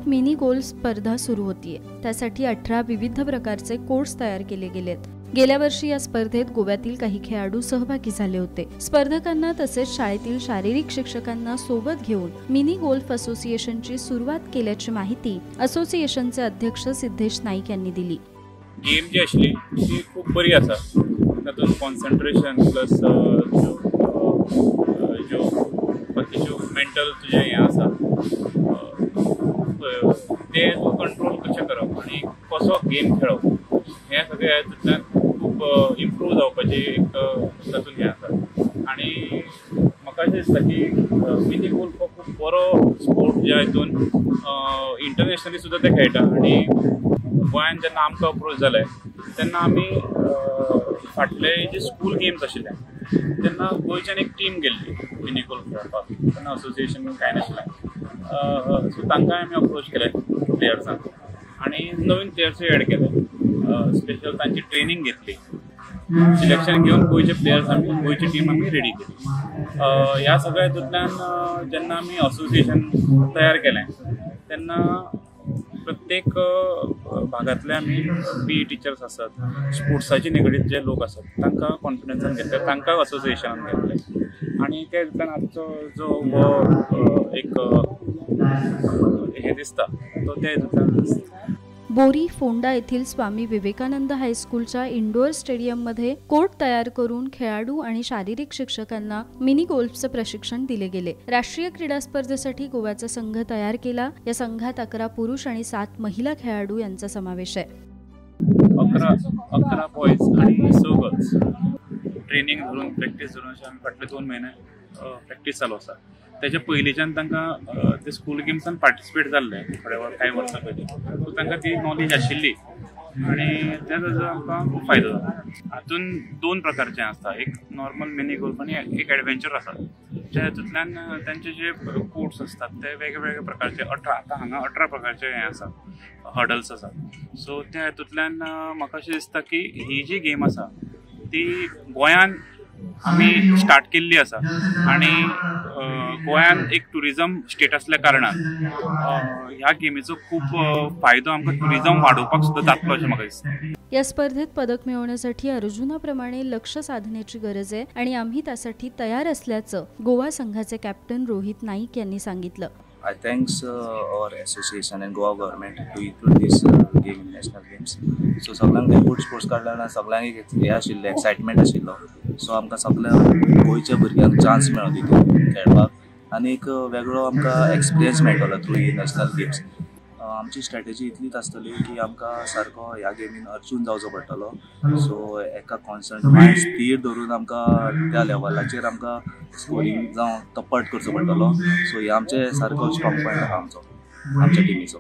Mini golf स्पर्धा सुरू होतीये. त्यासाठी 18 विविध प्रकारचे कोर्स तयार केले गेलेत. गेल्या वर्षी या स्पर्धेत गोव्यातील काही खेळाडू सहभागी झाले होते. स्पर्धकांना तसेच शाळेतील शारीरिक शिक्षकांना सोबत घेऊन मिनी गोल्फ असोसिएशनची सुरुवात केल्याची माहिती असोसिएशनचे अध्यक्ष सिद्धेश नाईक यांनी दिली. गेम जी आशिल्ली ती खूप बरी आसा. तातूंत कॉन्सन्ट्रेशन प्लस ज्यो बाकीच्यो मेंटल तुजें हें आसा ते तूं कंट्रोल कशें करप आनी कसो गेम खेळप हें सगळें हातूंतल्यान खूब इम्प्रूव जावपाची एक तातूंत हें आसा. आनी म्हाका अशें दिसता की मिनी गोल्फ हो खूब बरो स्पोर्ट ज्या हितून इंटरनॅशनली सुद्दां ते खेळटा. आनी गोंयान जेन्ना आमकां अप्रोच जालें तेन्ना आमी फाटले जे स्कूल गेम्स आशिल्ले तेन्ना गोंयच्यान एक टीम गेल्ली मिनी गोल्फ खेळपाक. तेन्ना असोसिएशन कांय नाशिल्लें. सो तांकां आमी अप्रोच केले प्लेयर्सांक आनी नवीन प्लेयर्सूय एड केले. स्पेशल तांची ट्रेनींग घेतली, सिलेक्शन घेवन गोंयचे प्लेयर्स आमी गोंयची टीम आमी रेडी केली. ह्या सगळ्या हितूंतल्यान जेन्ना आमी असोसिएशन तयार केलें तेन्ना प्रत्येक भागांतले आमी पी ई टिचर्स आसात, स्पोर्ट्साचे निगडीत जे लोक आसात तांकां कॉन्फिडन्सान घेतले, तांकां असोसिएशनान घेतले. आनी त्या हितूंतल्यान आजचो जो हो एक हे दिसता तो त्या हितूंतल्यान दिसता. बोरी फोंडा येथील स्वामी विवेकानंद हायस्कूलच्या इंडोर स्टेडियममध्ये कोर्ट तयार करून खेळाडू आणि शारीरिक शिक्षकांना मिनी गोल्फचं प्रशिक्षण दिले गेले. राष्ट्रीय क्रीडा स्पर्धेसाठी गोव्याचा संघ तयार केला. या संघात 11 पुरुष आणि 7 महिला खेळाडू यांचा समावेश आहे. 11 बॉयज आणि 6 गर्ल्स ट्रेनिंग धरून प्रॅक्टीस धरून अशें आमी फाटले 2 म्हयने प्रॅक्टीस चालू आसा. त्याच्या पयलींच्यान तांकां ते स्कूल गेम्सान पार्टिसिपेट जाल्ले थोडे कांय वर्सां पयलीं, सो तांकां ती नॉलेज आशिल्ली आनी त्या ताजो आमकां खूब फायदो जाता. हातूंत 2 प्रकारचे आसता, एक नॉर्मल मिनी गोल्फ आनी एक एडवेंचर आसा. ज्या हितूंतल्यान तांचे जे कोर्ट्स आसतात ते वेगळे प्रकारचे 18, आतां हांगा 18 प्रकारचे हे आसा, हर्डल्स आसा. सो त्या हितूंतल्यान म्हाका अशें दिसता की ही जी गेम आसा ती गोंयान आमी स्टार्ट केल्ली आसा आनी गोंयान एक ट्युरिजम स्टेट आसल्या कारणान ह्या गेमीचो खूब फायदो आमकां ट्युरिजम वाडोवपाक सुद्दां जातलो अशें म्हाका दिसता. या स्पर्धेत पदक मिळवण्यासाठी अर्जुनाप्रमाणे लक्ष साधण्याची गरज आहे आणि आम्ही त्यासाठी तयार असल्याचं गोवा संघाचे कॅप्टन रोहित नाईक यांनी सांगितलं. I thanks our association and Goa government to include this game in national games. So सगळ्यांक गुड स्पोर्ट्स काडल्या सगळ्यांक एक हें आशिल्लें, एक्सायटमेंट आशिल्लो. सो आमकां सगळ्या गोंयच्या भुरग्यांक चान्स मेळो तितून खेळपाक आनी एक वेगळो आमकां एक्सपिरियन्स मेळटलो थ्रू ही नॅशनल गेम्स. आमची स्ट्रेटजी इतलीच आसतली की आमकां सारको ह्या गेमीन अर्जून जावचो पडटलो. सो एका कॉन्स्टंट मायंड स्थीर धरून आमकां त्या लेवलाचेर आमकां स्कोरींग जावं तप्पट करचो पडटलो. सो हे आमचे सारको स्ट्रॉंग पॉयंट आसा आमचो, आमच्या टिमीचो.